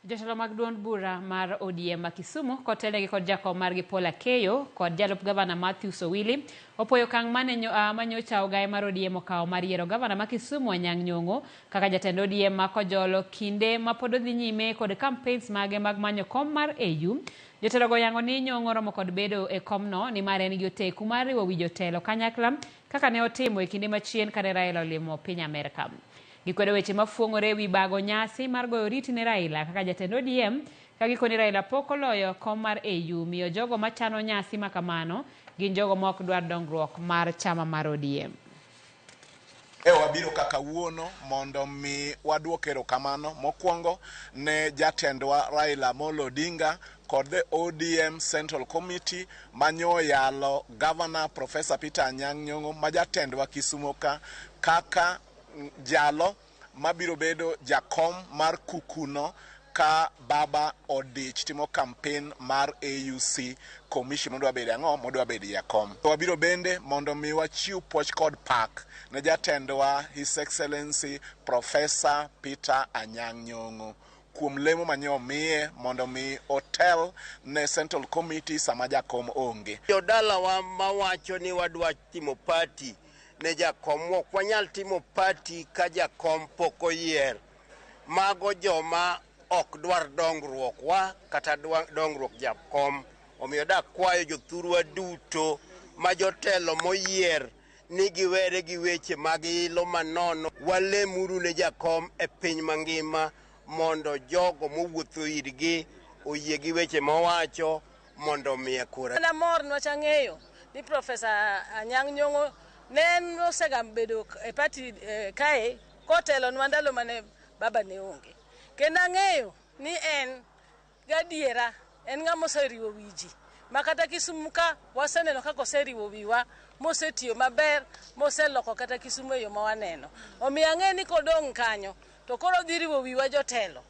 Jotelo mag duond bura mar ODM ma Kisumu kotelnegi kod jakom margi Paul Akeyo kod jalup gavana Mathews Owili opoyo okang' mane manyocha ogaye mar ODM okawo mar yiero gavana ma Kisumu Anyang' Nyong'o kaka jatend ODM ma Kojolo kinde ma pod odhi nyime kod campaigns mage mag manyo kom mar AU. Jotelo go oyango ni Nyong'o romo kod bedo e komno nimar en gi oteku mar riwo wi jotelo kanyakla kaka ne otimo e kinde machien kane Raila olimo piny Amerka. Gikwedo weche mafuong'ore ewi bago nyasi mar goyo oriti ne Raila kaka jatend ODM ka gikoni Raila pok oloyo kom mar AU miyo jogo machano nyasi makamano gin jogo maok dwar dongruok mar chama mar ODM. E wabiro ka kawuono mondo mi waduok erokamano mokwongo ne jatendwa Raila Amolo Odinga kod the ODM Central Committee manyoyalo Governor Professor Peter Anyang' Nyong'o ma jatendwa Kisumo ka kaka jalo mabiro bedo jakom mar kukuno ka baba odich timo campaign mar AUC commission modwa bedo ang'o modwa bedo jakom. Wabiro bende mondo mi wachiw puoch kod pak ne jatendwa His Excellency Professor Peter Anyang' Nyong'o kuom lemo manye omiye mondo mi otel ne Central Committee sama jakom onge. Jodalawa mawacho ni wadwa timo party ne jakom, ok wanyal timo party ka jakom pok oyier. Mago joma ok dwar dongruok wa kata dongruok jakom. Omiyo dakwayo jothurwa duto ma jotelo moyier ni giwere gi weche mag ilo manono. Walemuru ne jakom e piny mangima mondo jogo mowuotho irgi oyie gi weche mowacho mondo omiye kura. An amor niwach ang'eyo ni Profesa Anyang' Nyong'o ne en osega bedo e party kae kotelonwa ndalo mane baba ne onge. Kendo ang'eyo ni en gadiera en ng'ama oseriwo wi ji ma kata Kisumu ka waseneno kaka oseriwo wiwa mosetiyo maber moseloko kata Kisumu e yo ma waneno. Omiyo ang'eyo ni kodong' kanyo to koro odhi riwo wiwa jotelo.